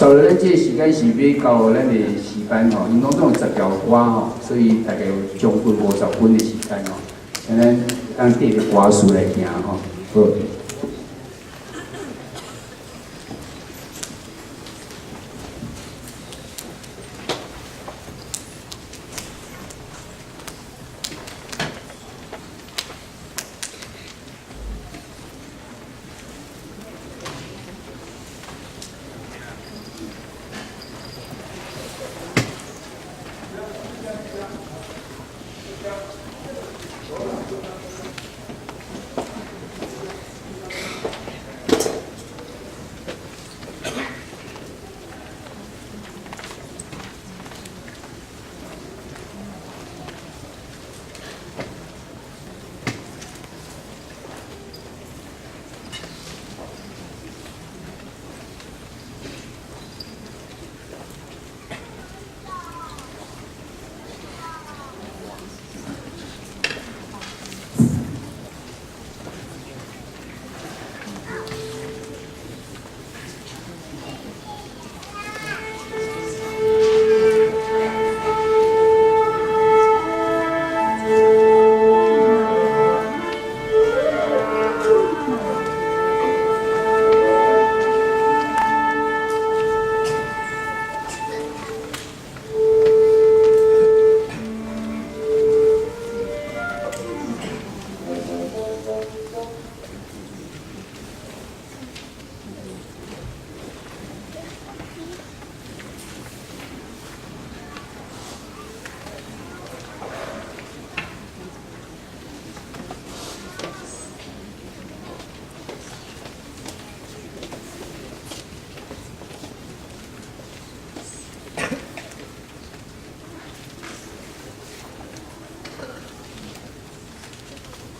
所以咱這個時間是欲到咱的詩班吼，𪜶攏總有10條歌吼，所以大概有將近50分的時間吼，請咱當綴著歌詞來行吼，好。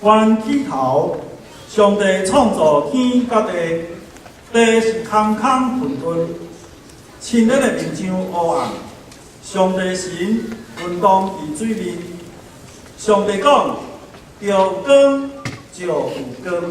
原起頭，上帝創造天佮地，地是空空混沌，深淵的面像烏暗。上帝神運動佇水面。上帝講：著有光，就有光。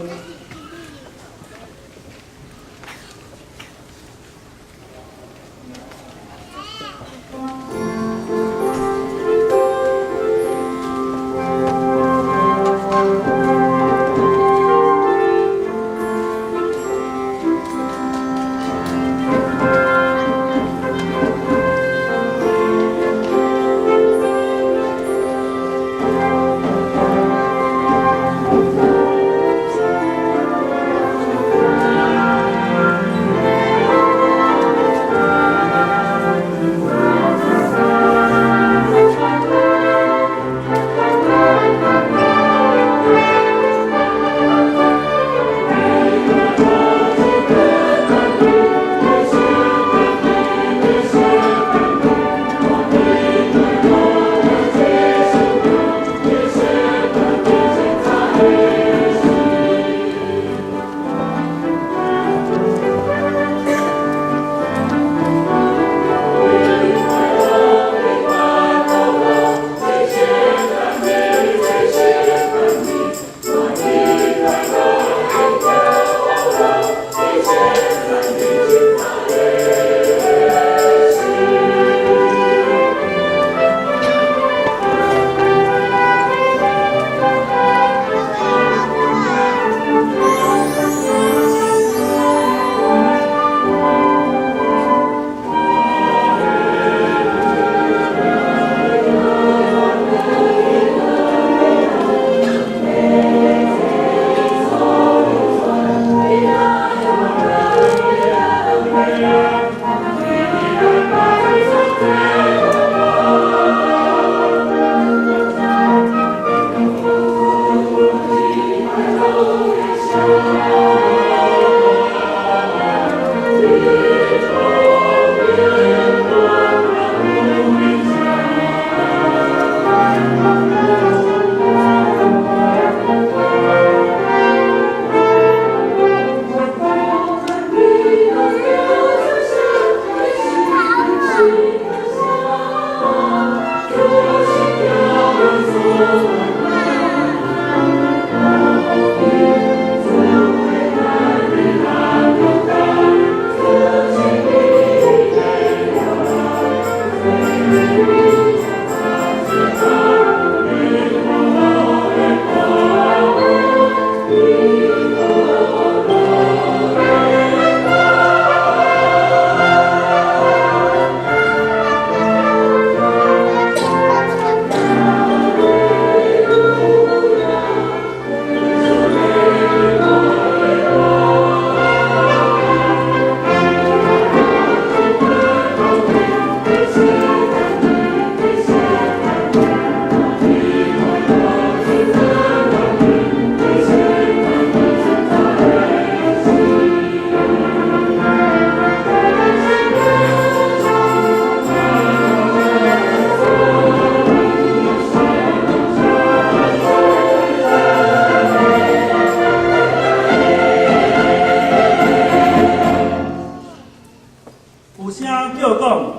聲叫講，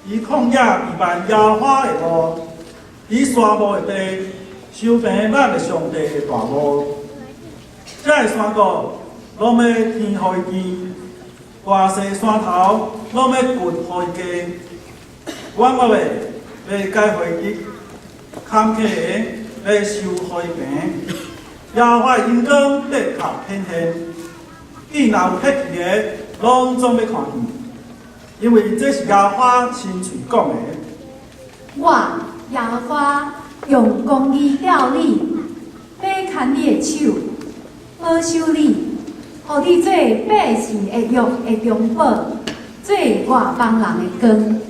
佇曠野預辦耶和華的路，佇沙漠的地修平咱的上帝的大路。這个山谷攏欲填予伊墘，大細山頭攏欲掘予伊低，彎曲的欲改予伊直，坎坷的欲修予伊平。耶和華的榮光的確顯現，見若有血氣的，攏總欲看見，因為這是耶和華親喙講的。我耶和華用公義吊你，欲牽你的手，保守你，予你做百姓的約的中保，做外邦人的光。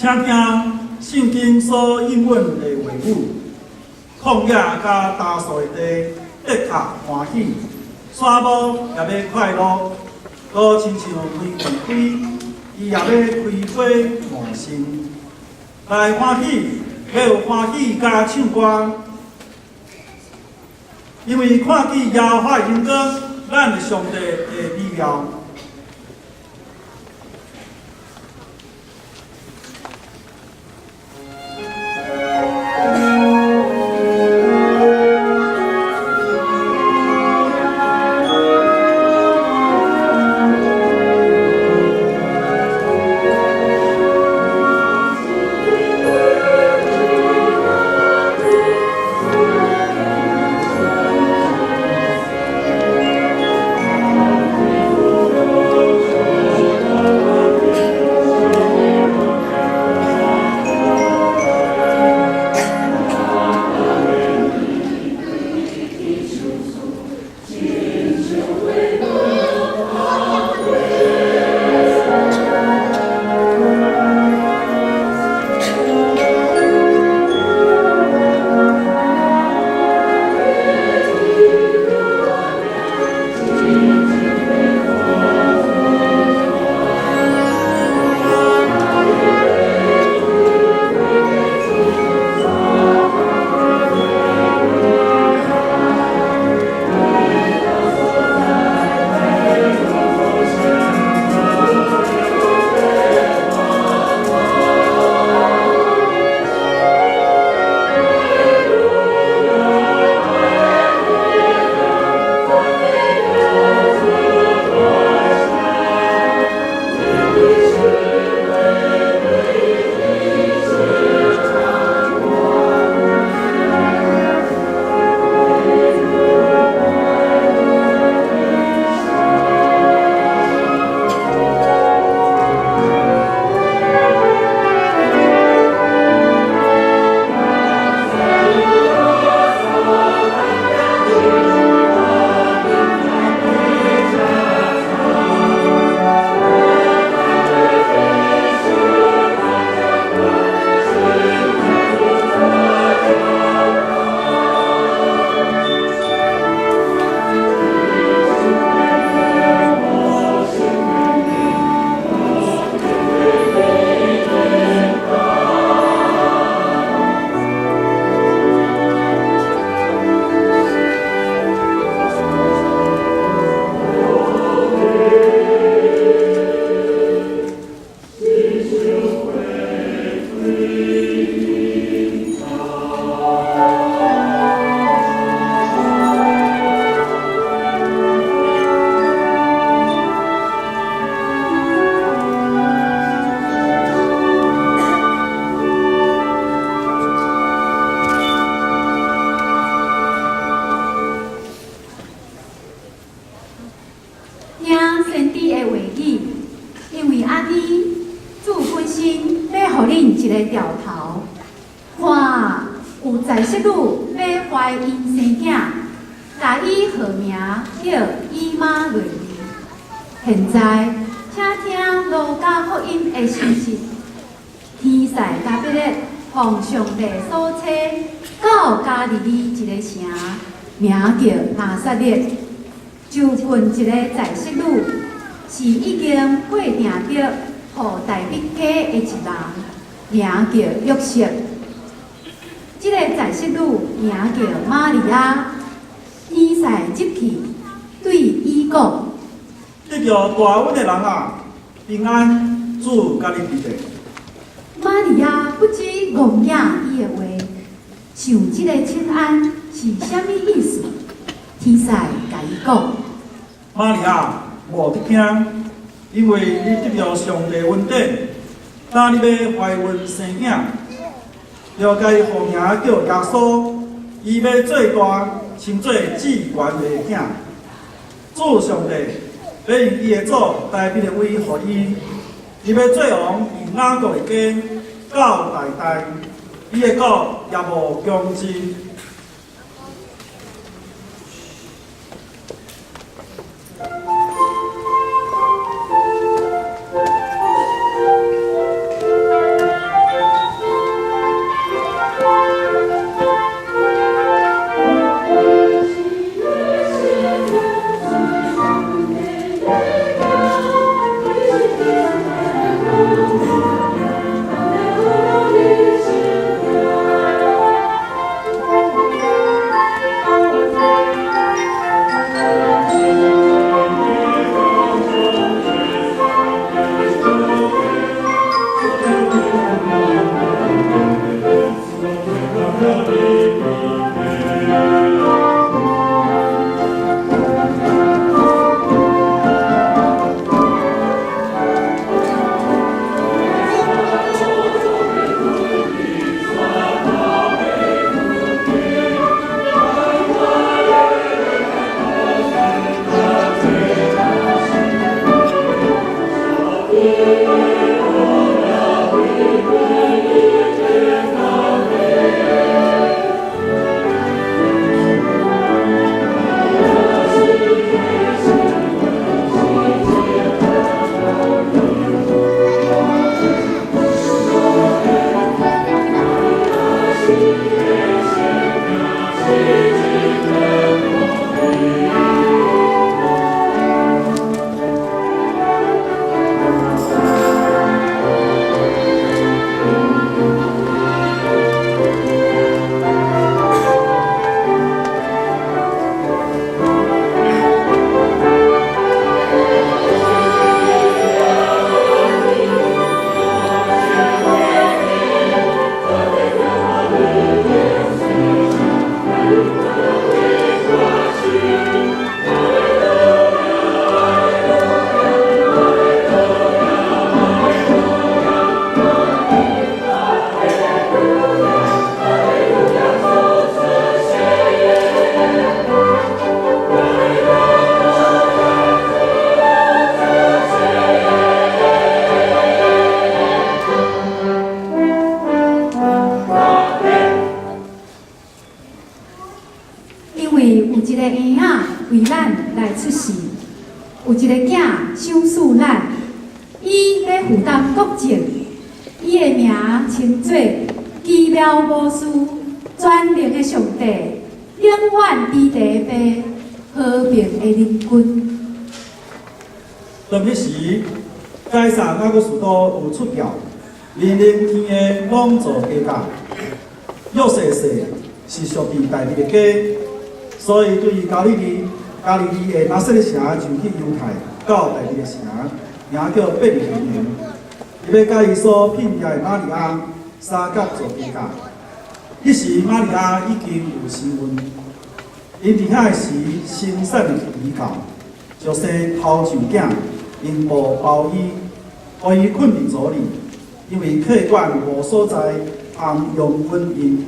請聽聖經所應允的話語。曠野佮焦燥的地，的確歡喜；沙漠也欲快樂，閣親像玫瑰花，伊也欲開花茂盛。來歡喜，欲有歡喜佮唱歌，因為看見耶和華的榮光，咱的上帝的美妙。聽先知的話語，因為按呢，主本身欲予恁一个兆頭，看有在室女欲懷孕生囝，共伊號名叫以馬內利。現在，請聽路加福音的信息。天使加百列奉上帝所差到加利利一个城，名叫拿撒勒。就問一個在室女，是已經過定著予大衛家的一人，名叫約瑟。這个在室女名叫瑪利亞。天使入去對伊講：得著大恩的人啊，平安，主佮你佇咧。瑪利亞不知戇囝伊的話，想這个請安是啥物意思？天使共伊講：瑪利亞，莫得驚，因為你得著上帝恩典，今你欲懷孕生囝，著共伊號名叫耶穌，伊欲做大，稱做至懸的囝。主上帝欲用伊的祖大衛的位予伊，伊欲做王佇雅各的家，到代代，伊的國也無窮盡。有一个嬰仔為咱來出世，有一個囝賞賜咱，伊欲負擔國政，伊的名稱做奇妙謀士、全能的上帝、永遠之地父、和平的仁君。當彼時，凱撒亞古斯都有出轎，命令天下攏做家教。約瑟是屬佇大衛的家，所以對加利利的拿撒勒城就去猶太到大衛的城，名叫伯利恆。伊欲佮伊所聘的瑪利亞相佮做家教。彼時瑪利亞已經有身孕，𪜶佇遐時生產的期到，就生頭上囝，用布包伊，予伊睏佇槽裡，因為客館無所在通容阮𪜶。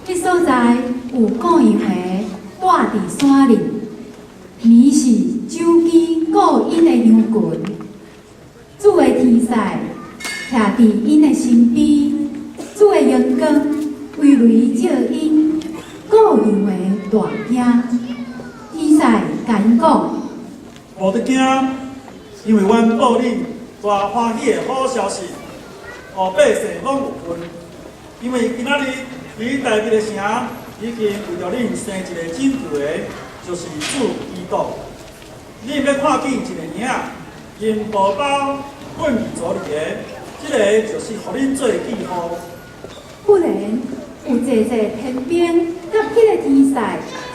彼所在有羔羊的蹛佇山裡，暝是酒經顧𪜶的羊群，主的天使徛佇𪜶的身邊，主的榮光威雷照𪜶，羔羊的大驚。天使共𪜶講：無得驚，因為阮報恁大歡喜的好消息，予百姓攏有份。因為今仔日佇大衛的城已經為著恁生一個拯救的，就是主基督。恁欲看見一個嬰仔，用布包睏佇槽裡的，這个就是予恁做記號。忽然有濟濟天兵佮彼个天使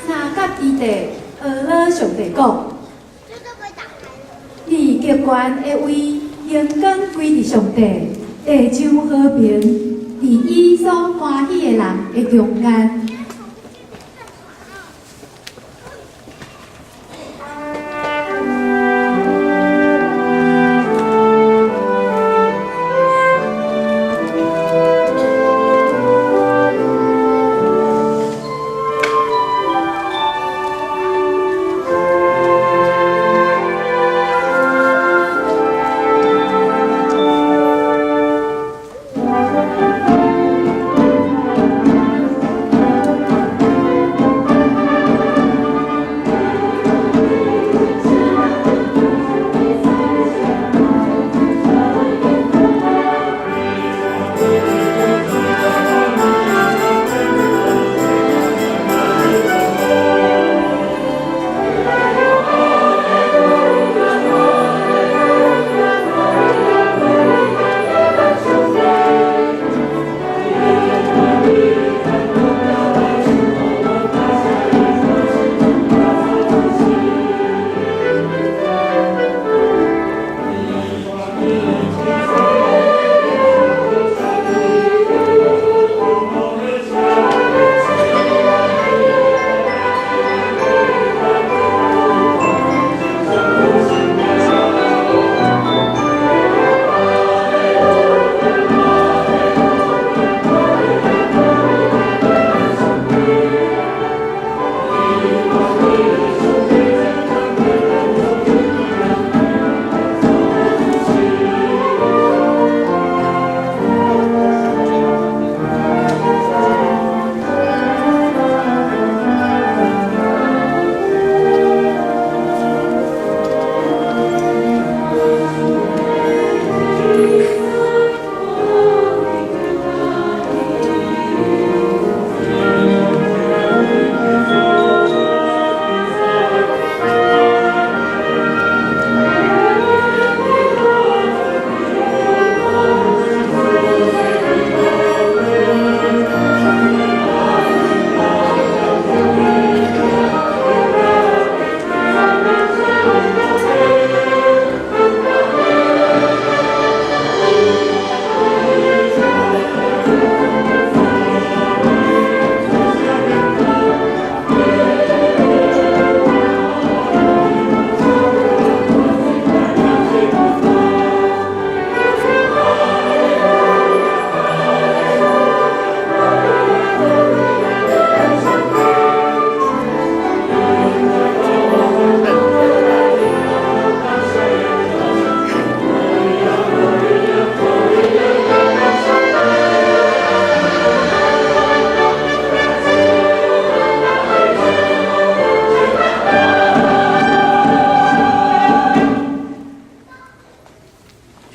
相佮之地，呵咾上帝講：佇極懸的位，榮光歸佇上帝，地上和平，佇伊所歡喜的人的中間。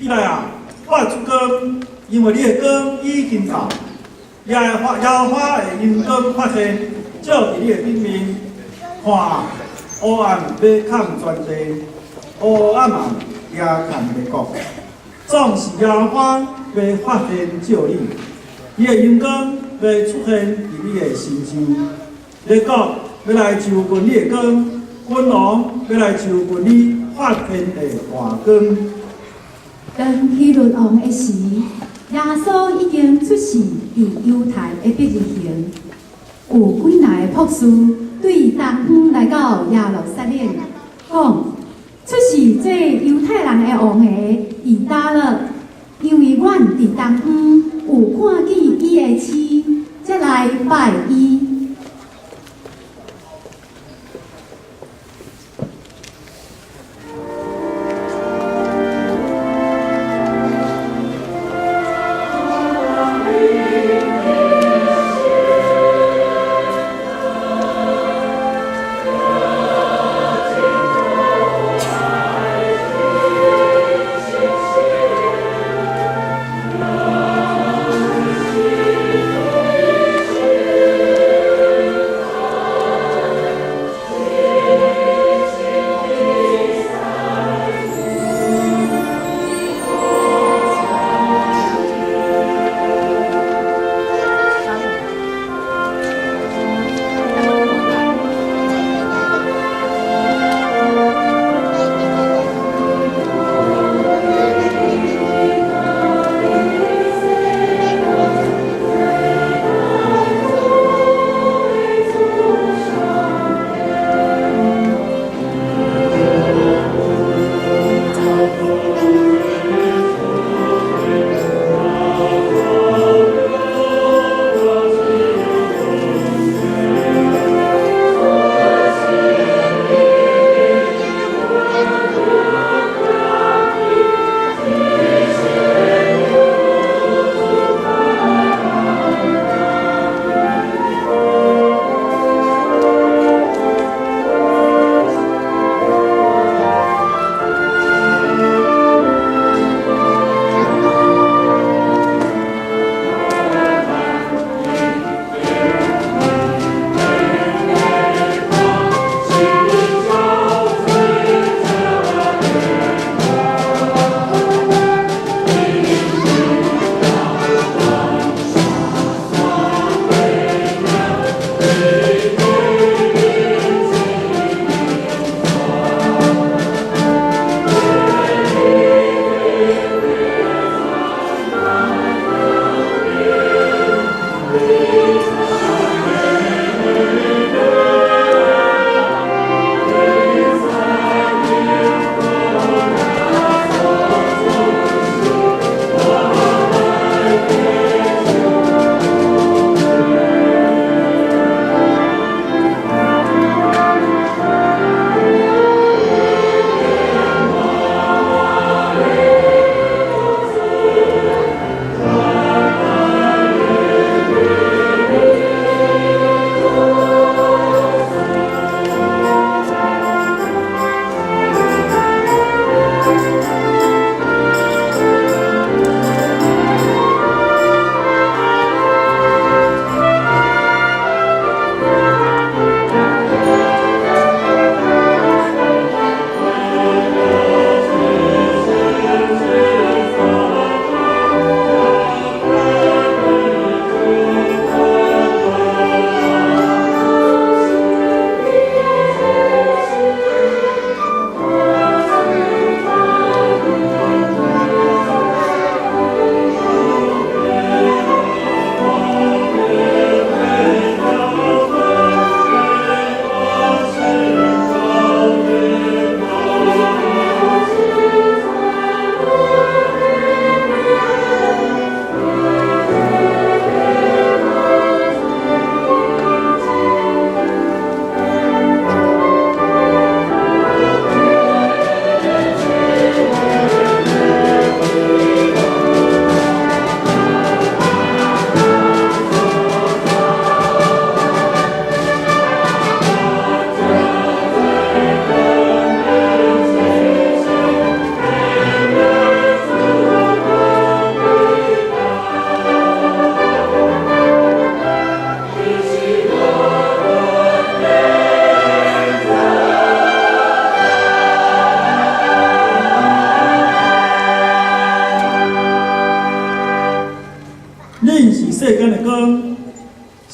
起來啊，發出光，因為你的光已經到。耶和華耶和華的榮光發現，照佇你的頂面。看，烏暗欲蓋全地，烏暗暗遮蓋列國。總是耶和華欲發現照你，伊的榮光欲出現佇你的身上。列國欲來就近你的光，君王欲來就近你發現的華光。當希律王的時，耶穌已經出世佇猶太的伯利恆。有幾若个博士對東方來到耶路撒冷，講出世做猶太人的王的佇佗落，因為阮佇東方有看見伊的星，才來拜伊。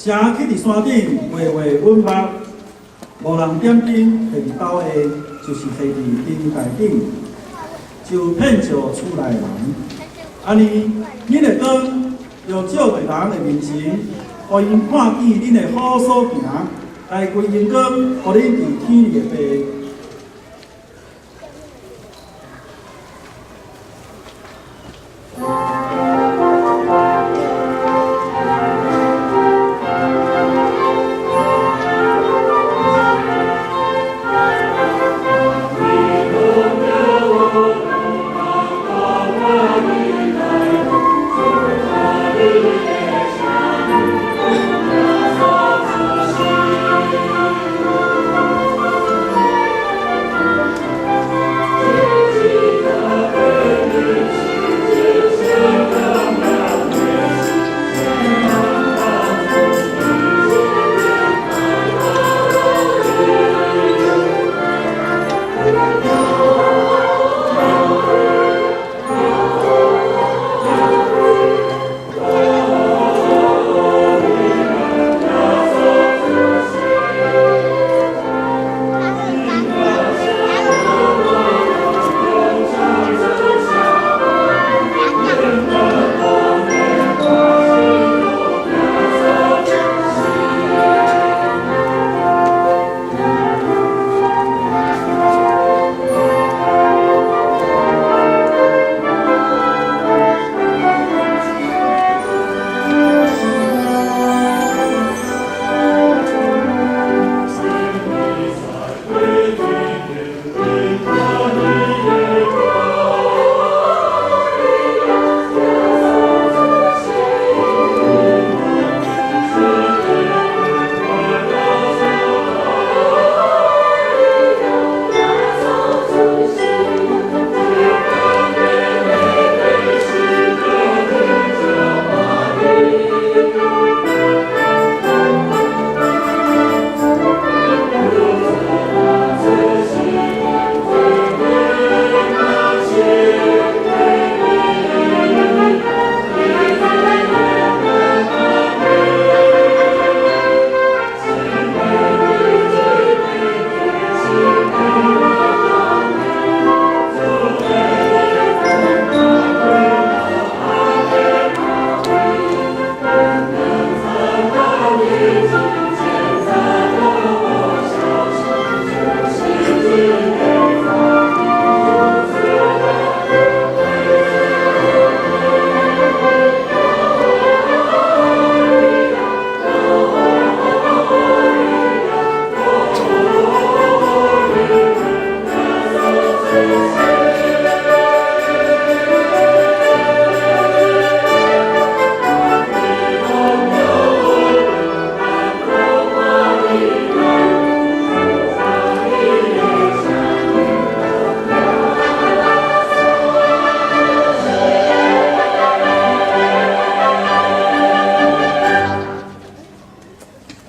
城起佇山頂，畫畫穩目，無人點燈，下佇斗下，就是下佇燈台頂，就遍照厝內人。按呢，恁的光要照佇人的面前，予𪜶看見恁的好所行，來歸榮光，予恁佇天裡的父。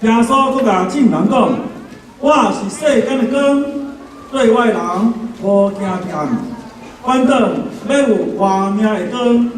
耶穌閣共眾人講：我是世間的光，綴我的人無行佇暗，反倒欲有活命的光。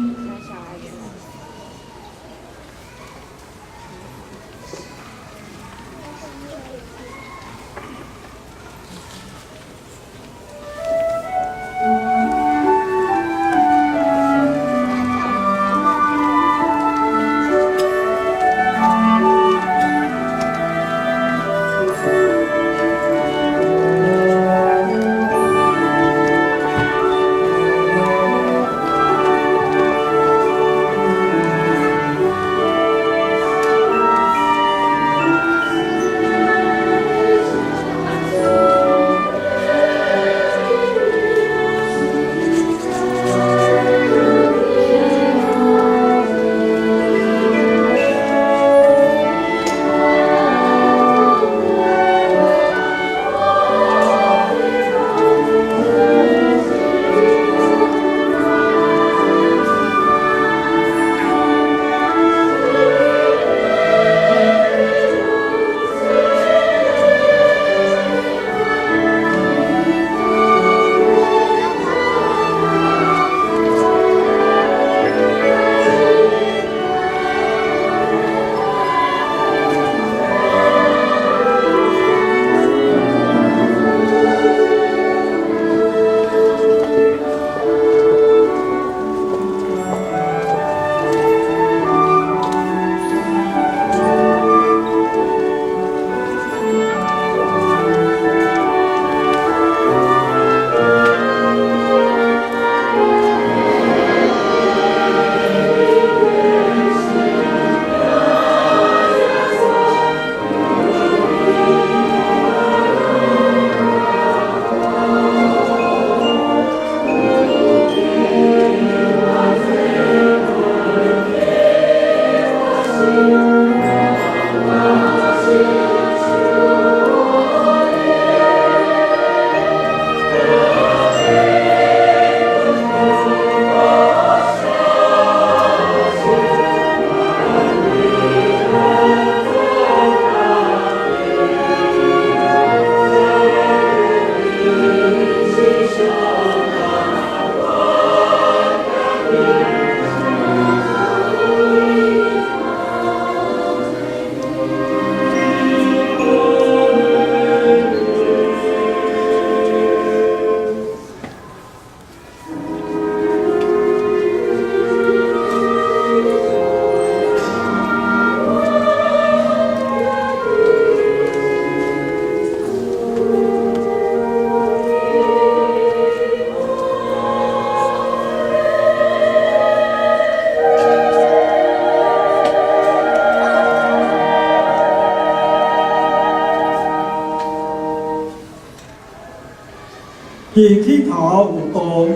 佇起頭有道，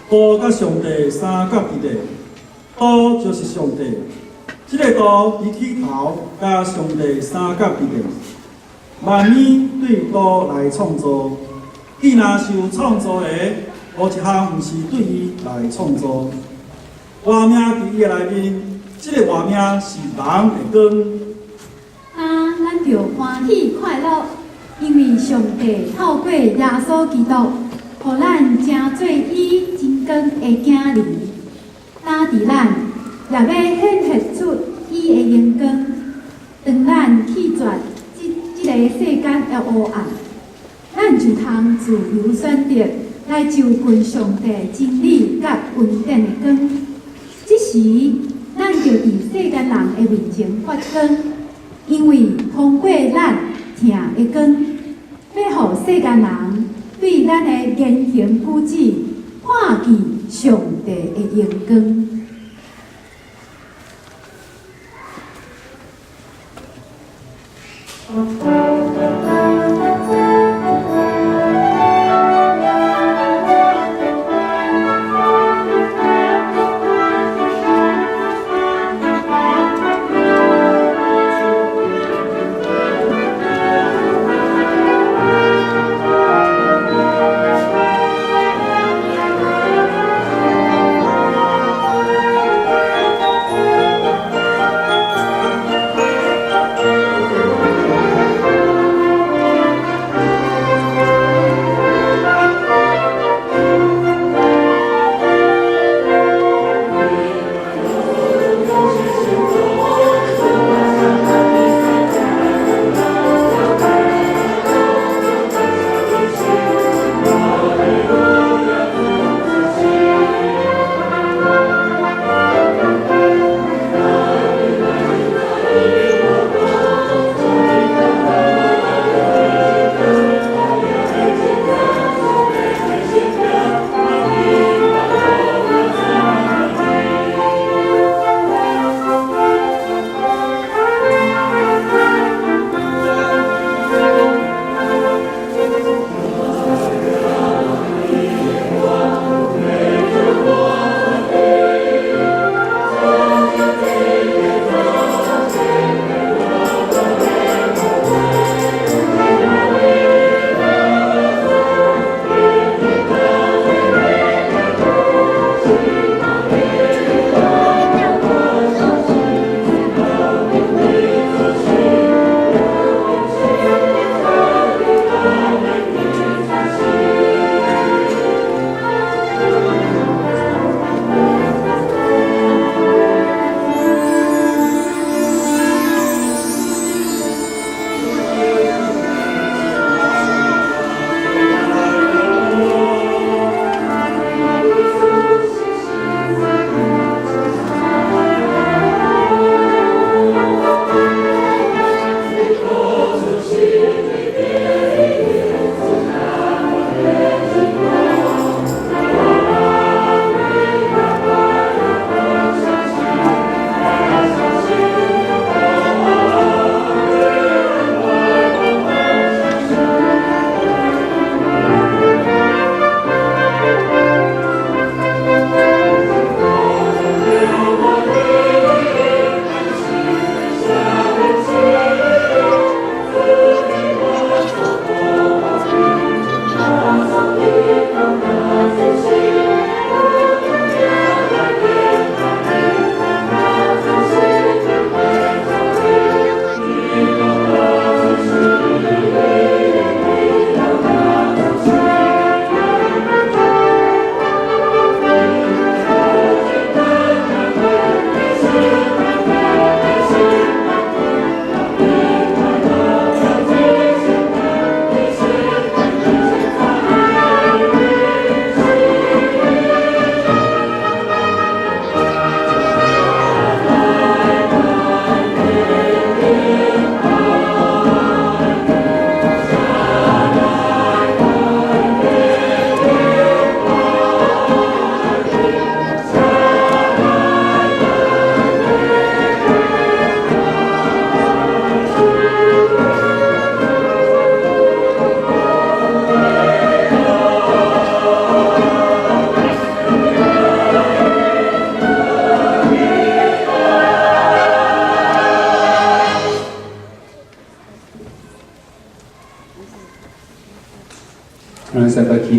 道佮上帝相佮佇咧，道就是上帝。這个道佇起頭佮上帝相佮佇咧，萬物對道來創造，既若受創造的，無一項毋是對伊來創造。活命佇伊的內面，這个活命是人的光。啊，咱著歡喜快樂，因為上帝透過耶穌基督，予咱成做伊真光的囝兒。今佇咱也欲顯現出伊的榮光。當咱棄絕這這个世間的黑暗，咱就通自由選擇來就近上帝真理佮恩典的光。這時，咱就佇世間人的面前發光，因為通過咱疼的光，欲予世間人對咱的言行舉止看見上帝的榮光。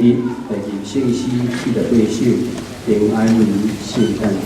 日來吟聖詩48首，平安年聖誕年。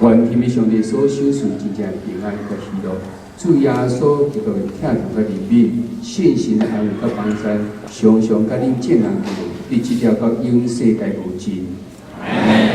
願天父上帝所賞賜真正平安佮喜樂，主耶穌基督的疼痛佮憐憫，聖神的安慰佮幫贊，常常佮恁眾人同，直直到永世界無盡。